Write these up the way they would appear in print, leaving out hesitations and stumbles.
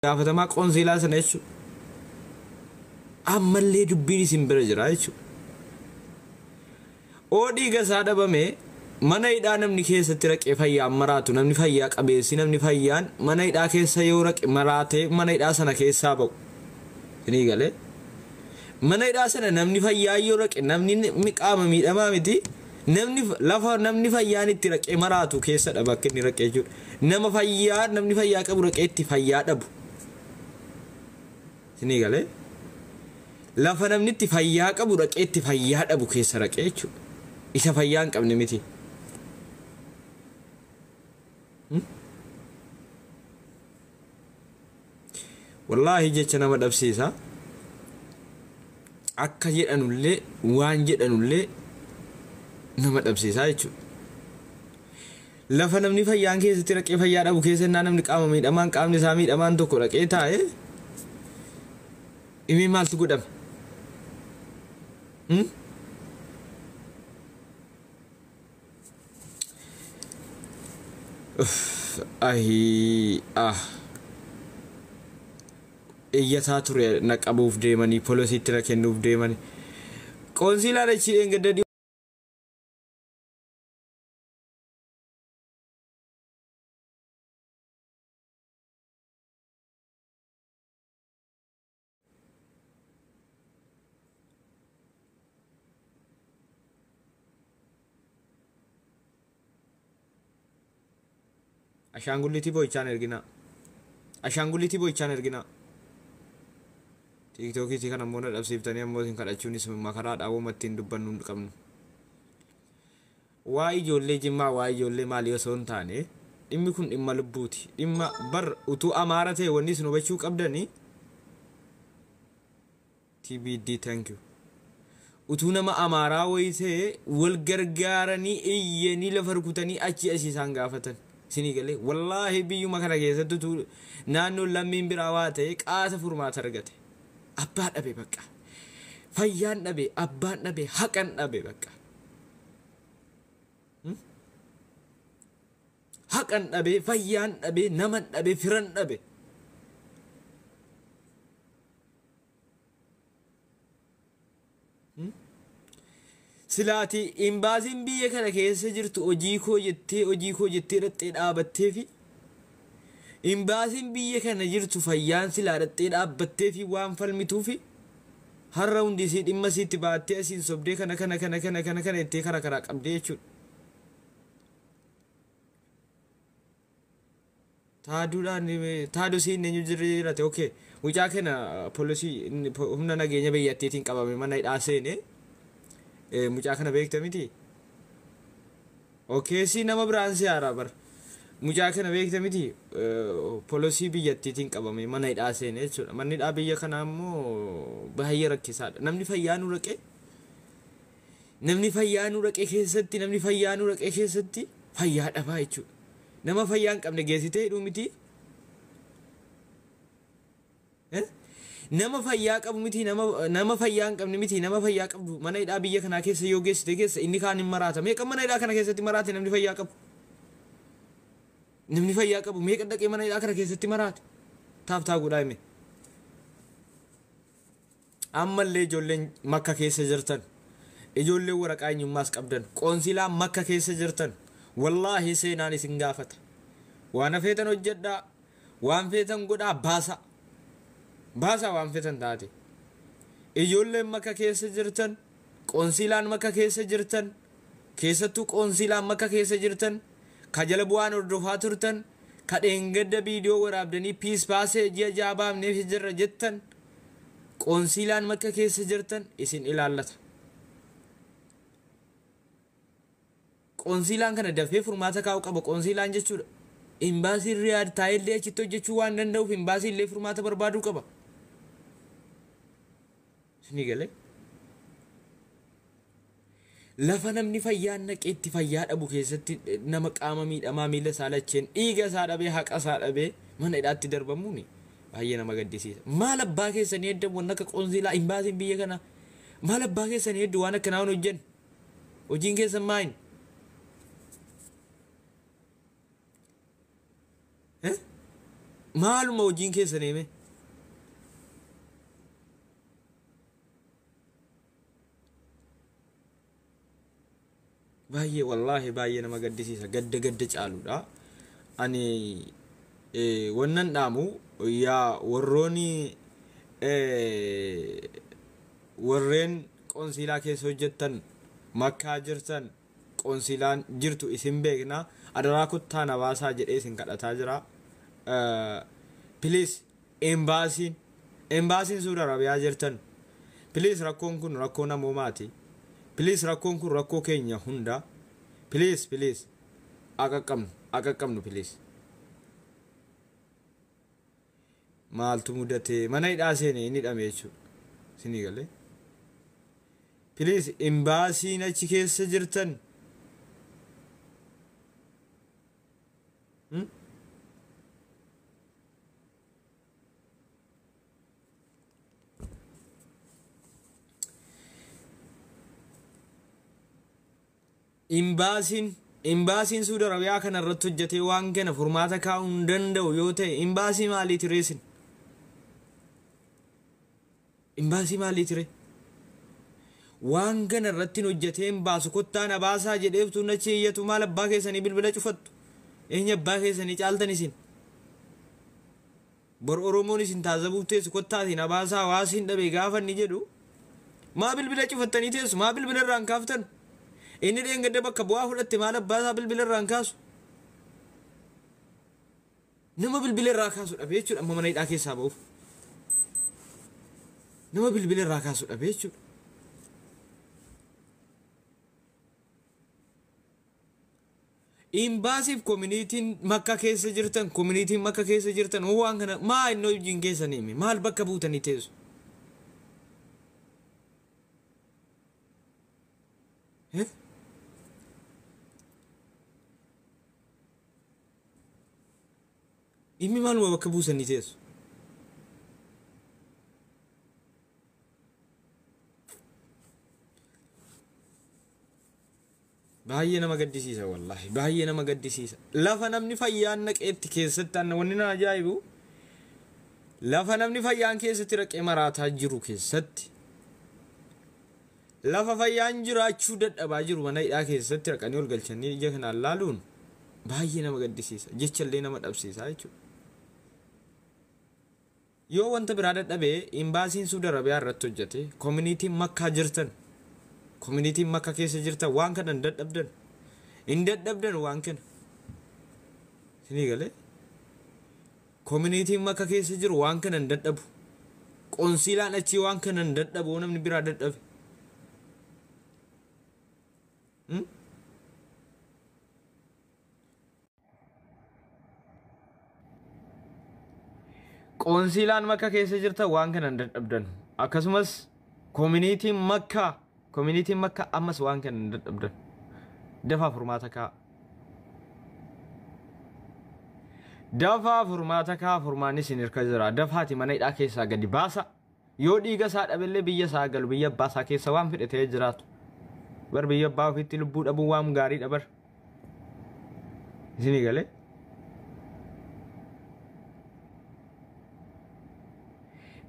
Gaafatamaa qoonsiilaa sana jechuudha. Ammallee dubbiin isin bira jira jechuudha. Oo dhiiga isaa dhabame, mana hidhaa namni keessatti raqee fayyaan maraatu, namni fayyaa qabeessi, namni fayyaan mana hidhaa keessa yoo raqe maraatee mana hidhaa sana keessaa ba'u. Isinii galee? Mana hidhaa sana namni fayyaa yoo raqe, namni qaama miidhamaa miti, namni lafa namni fayyaan itti raqee maraatu keessadha bakki inni raqee jechuudha. Nama fayyaa, namni fayyaa qabu raqee itti fayyaa dhabu. Isinii galee? Lafa namni itti fayyaa qabu dhaqee itti fayyaa dhabu keessa raqee jechuudha. Isa fayyaa hin qabne miti. Wallaahi jecha nama dhabsiisa. Akka jedhanullee waan jedhanullee nama dhabsiisa jechuudha. Lafa namni fayyaan keessatti raqee fayyaa dhabu keessa innaa namni qaama miidhamaan, qaamni isaa miidhamaan tokko dhaqee taa'e, imee maaltu godhame? Ahii ah. Iyyataa ture, na qabuuf deemanii, polisiitti na kennuuf deemanii. Qoonsiilaan achi dheengadda Ashaangulliitii boo'ichaan erginaa. Ashaangulliitii boo'ichaan erginaa. Tiiktookiitii kana immoo na dhabsiiftanii ammoo isin kadhachuunis makaraadha, wama ittiin dubbannu hin qabnu. Waa ijoollee Jimmaa, waa ijoollee maalii osoo hin taane, dhimmi kun dhimma lubbuuti. Dhimma bar utuu Amaara ta'e, wanni isin hubachuu qabdanii, TBD, thank you. Utuu nama Amaaraa wayii ta'e, wal gargaaranii iyyanii lafa rukutanii achi asii isaan gaafatan. Isinii galee? Wallaahi biyyuma kana keessatti utuu naannoon lammiin biraa waa ta'e, qaata furmaata argate. Abbaa dhabe bakka. Fayyaan dhabe, abbaan dhabe, haqan dhabe bakka. Haqan dhabe, fayyaan dhabe, naman dhabe, firan dhabe. Silaati imbaasiin biyya kana keessa jirtu hojii koo jettee, hojii koo jettee dhattee dhaabattee fi imbaasiin biyya kana jirtu fayyaan silaa dhattee dhaabbattee fi waan falmituu fi har'a hundi isii dhimma isiitti baattee asiin sobdee kana kana kana kana kana kana jettee kara karaa qabdee jechuudha. Taaduudhaan taaduu siin eenyu jirate? Okay, mucaa kana poolisii humna nageenya biyyattiitiin qabame mana hidhaa seene. Mucaa kana beekta miti? Okay, si nama biraan si haaraa bar. Mucaa kana beekta miti? Poolisii biyyattiitiin qabame mana hidhaa seene jechuudha. Manni hidhaa biyya kanaa immoo baay'ee rakkisaadha. Namni fayyaa nu dhaqee, namni fayyaa nu dhaqee keessatti, namni fayyaa nu dhaqee keessatti fayyaa dhabaa jechuudha. Nama fayyaa hin qabne geessitee hidhuu miti. Nama fayyaa qabu miti, nama fayyaa hin qabne miti, nama fayyaa qabdu mana hidhaa biyya kanaa keessa yoo geessite keessa inni kaan hin maraata. Meeqa mana hidhaa kana keessatti maraate namni fayyaa qabu? Namni fayyaa qabu meeqa dhaqee mana hidhaa kana keessatti maraate? Taaf taa godhaa hime. Ammallee ijoolleen Makka keessa jirtan, ijoolleen waraqaa eenyummaas qabdan, qoonsilaa Makka keessa jirtan, wallaahi seenaan isin gaafata. Waan feetan hojjedhaa, waan feetan godhaa, baasaa. Baasaa waan feetan taate. Ijoolleen Makka keessa jirtan, qoonsilaan Makka keessa jirtan, keessattuu qoonsilaan Makka keessa jirtan, ka jala bu'aan hordofaa turtan, ka dheengadda viidiyoo waraabdanii piis baasee ji'a 6 baafneef jirra jettan, qoonsilaan Makka keessa jirtan isin ilaallata. Qoonsilaan kana dafee furmaata kaa'uu qaba qoonsilaan jechuudha. Imbaasiin Riyaad taa'ellee achitti hojjechuu waan danda'uuf imbaasiin illee furmaata barbaaduu qaba. Isinii galee? Lafa namni fayyaan naqee itti fayyaa dhabu keessatti nama qaama miidhamaa miila isaa lacheen dhiiga isaa dhabee, haqa isaa dhabee mana hidhaatti darbamuun baay'ee nama gaddisiisa. Maal abbaa keessanii edda waan akka qoonsilaa imbaasiin biyya kanaa, maal abbaa keessanii edda waan akkanaa waan hojjennu? Hojiin keessan maayin? Maaluma hojiin keessan hime? Baay'ee wallaahi baay'ee nama gaddisiisa, gadda gadda caaluudha. Ani wannan dhaamu yaa warroonni warreen qoonsiilaa keessa hojjettan, Makkaa jirtan, qoonsiilaan jirtu isin beekna, adaraa kottaa na baasaa jedhee isin kadhataa jira. Please, embaasiin Suudi Arabiyaa jirtan, please, rakkoon kun rakkoo namoomaati. Please, rakkoon kun rakkoo keenya hunda. Please, please, aqaqqabnu, aqaqqabnu, please. Maaltu mudate? Mana hidhaa seene, inni hidhame jechuudha. Isinii galee? Please, embaasiin achi keessa jirtan. Imbaasiin Suudi Arabiyaa kana irratti hojjetee waan kana furmaata kaa'uu hin danda'u yoo ta'e, imbaasii maalii tireesin? Imbaasii maalii tiree? Waan kana irratti hojjetee hin baasu, kottaa na baasaa jedheeftu achi iyyatu, maal abbaa keessanii bilbila cufattu? Eenyu abbaa keessanii caaltan isin? Bor Oromoon isin taazabuuf teessu, kottaatii na baasaa, waasiin dhabe gaafa inni jedhu maa bilbila cufattanii teessu? Maa bilbila irraan kaaftan? Inni dheengadda bakka bu'aa fudhatte maal abbaa isaa bilbila irraan kaasu? Nama bilbila irraa kaasu dhabe jechuudha amma mana hidhaa keessaa ba'uuf. Nama bilbila irraa kaasu dhabe jechuudha. Imbaasiif koominiitiin Makka keessa jirtan, koominiitiin Makka keessa jirtan, waan kana maa inni hojiin keessanii himi? Maal bakka buutanii teessu? Dhimmi maaluma bakka buusanii teessu? Baay'ee nama gaddisiisa, wallaahi baay'ee nama gaddisiisa. Lafa namni fayyaan naqeetti keessatti anna wanni na ajaa'ibu, lafa namni fayyaan keessatti raqee maraataa jiru keessatti, lafa fayyaan jiraachuu dadhabaa jiru mana hidhaa keessatti raqanii ol galchanii ija kanaan laaluun baay'ee nama gaddisiisa, jechallee nama dhabsiisa jechuudha. Yoo wanta biraa dadhabee imbaasiin Suudi Arabiyaa irratti hojjete, koominiitiin Makkaa jirtan, koominiitiin Makka keessa jirtan, waan kana hin dadhabdan, hin dadhabdan waan kana. Isinii galee? Koominiitiin Makka keessa jiru waan kana hin dadhabu. Qoonsiilaan achii waan kana hin dadhabu, namni biraa dadhabe. Qoonsiilaan Makka keessa jirtan waan kana hin dadhabdan. Akkasumas koominiitiin Makkaa ammas waan kana hin dadhabdan. Dafaa furmaata kaa'a. Dafaa furmaata kaa'a, furmaanni isin hirka jira. Dafaati mana hidhaa keessaa gadi baasa. Yoo dhiiga isaa dhabillee biyya isaa galu, biyya abbaa isaa keessa waan fedhe ta'ee jiraatu. Bar biyya abbaa ofiitti lubbuu dhabuun waan gaariidha bar. Isinii galee?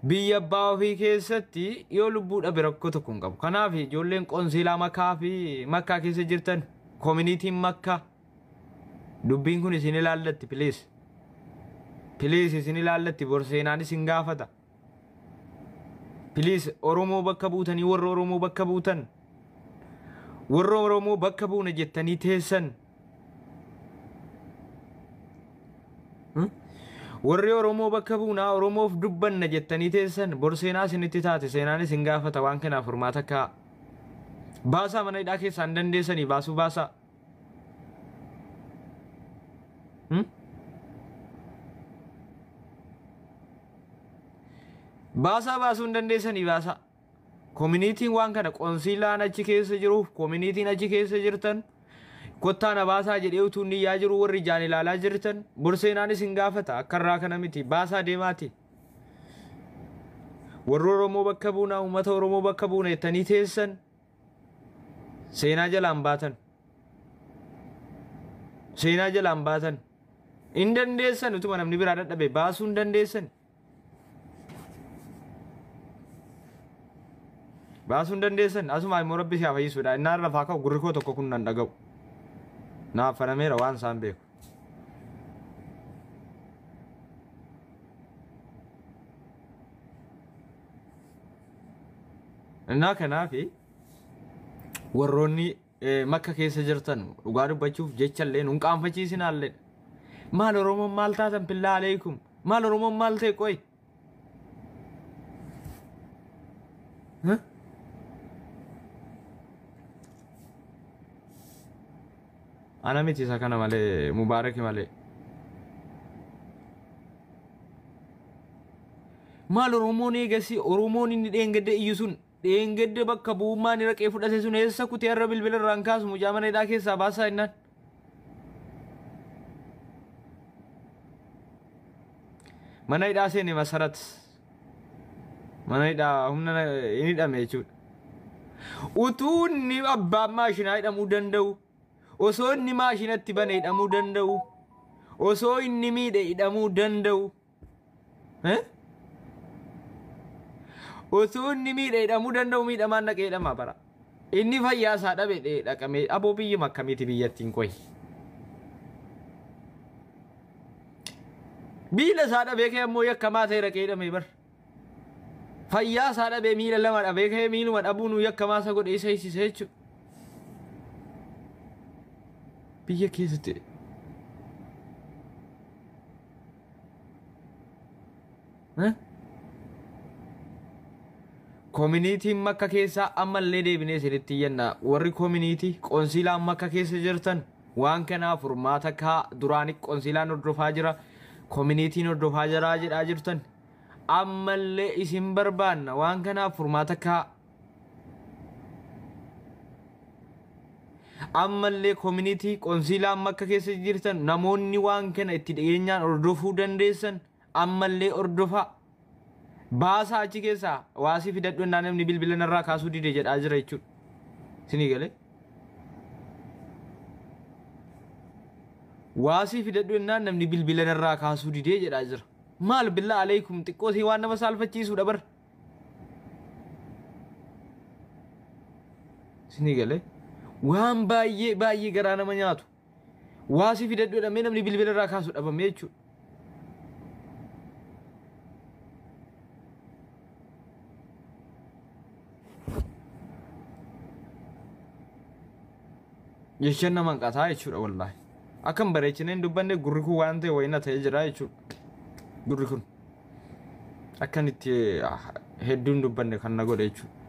Biyya abbaa ofii keessatti yoo lubbuu dhabe rakkoo tokko hin qabu. Kanaaf ijoolleen qoonsiilaa Makkaa fi Makkaa keessa jirtan, koominiitiin Makkaa, dubbiin kun isin ilaallatti, please. Please, isin ilaallatti, bor seenaan isin gaafata. Please, Oromoo bakka buutanii, warra Oromoo bakka buutan, warra Oromoo bakka buuna jettanii teessan. Warri Oromoo bakka buunaa, Oromoof dubbanna jettanii teessan, bor seenaa isinitti taate, seenaan isin gaafata. Waan kanaaf furmaata kaa'a. Baasaa, mana hidhaa keessaa hin dandeessanii baasuu, baasaa. Baasaa, baasuu hin dandeessanii baasaa. Koominiitiin waan kana, qoonsiilaan achi keessa jiruuf koominiitiin achi keessa jirtan, kottaa na baasaa jedhee utuu inni iyyaa jiru warri ijaan ilaalaa jirtan, bor seenaan isin gaafata, akka irraa kana miti, baasaa deemaati. Warri Oromoo bakka buunaa, uummata Oromoo bakka buuna jettanii teessan, seenaa jalaan baatan. Seenaa jalaan baatan. Hin dandeessan utuma namni biraa dadhabe baasuu hin dandeessan. Baasuu hin dandeessan asuma immoo rabbi si haa fayyisuudha. Innaan lafaa ka'u gurri koo tokko kun nan dhaga'u. Naaf fanameera waan isaan beeku. Innaa kanaafi warroonni makka keessa jirtan dhugaa dubbachuuf jechallee nun qaanfachiisinaallee. Maal Oromoon maal taatan billaa aleekum? Maal Oromoon maal ta'e qoy? Ana miti isa kana malee Mubaaraki malee. Maal Oromoon eegasi Oromoon inni dheengadde iyyu sun dheengadde bakka bu'ummaa inni raqee fudhate sun eessa kutee har'a bilbila irraan kaasu mucaa mana hidhaa keessaa baasaa jennaan. Mana hidhaa seene Masarat. Mana hidhaa humna hin hidhame jechuudha. Utuu inni abbaan maashinaa hidhamuu danda'u, osoo inni maashinatti bane hidhamuu danda'u, osoo inni miidhe hidhamuu danda'u. Utuu inni miidhe hidhamuu danda'u miidhamaan dhaqee hidhama bara. Inni fayyaa isaa dhabe dhaqamee aboo biyyuma akkamiiti biyyattiin qoyi. Miila isaa dhabee ka'e ammoo yakkamaa ta'e dhaqee hidhamee bar. Fayyaa isaa dhabee miila lama dhabee ka'e miiluma dhabuun yakkamaa isa godhe isa hiisise jechuudha. Biyya keessatti Koominiitiin makka keessaa ammallee deebinee isinitti iyyanna. Warri koominiitii qoonsiilaan makka keessa jirtan waan kanaa furmaata kaa duraanii qoonsiilaan hordofaa jira. Koominiitiin hordofaa jira jedhaa jirtan. Ammallee isin barbaanna waan kanaaf furmaata kaa. Ammallee koominiitii qoonsiilaan makka keessa jirtan namoonni waan kana itti dhiyeenyaan hordofuu dandeessan ammallee hordofaa. Baasaa achi keessaa waasii fidadhu ennaa namni bilbila narraa kaasuu dide jedhaa jira jechuudha. Isinii galee? Waasii fidadhu ennaan namni bilbila narraa kaasuu didee jedhaa jira. Maal billaa aleekum xiqqoo isii waan nama saalfachiisuudha bar. Isinii galee? Waan baay'ee baay'ee garaa nama nyaatu. Waasii fidadhu jedhamee namni bilbila irraa kaasu dhabamee jechuudha. Jechaan nama hanqataa jechuudha wallaahi. Akkam bareechinee hin dubbanne gurri kun waan ta'e wayina ta'ee jira jechuudha. Gurri kun akkan itti hedduun dubbanne kan na godhe jechuudha.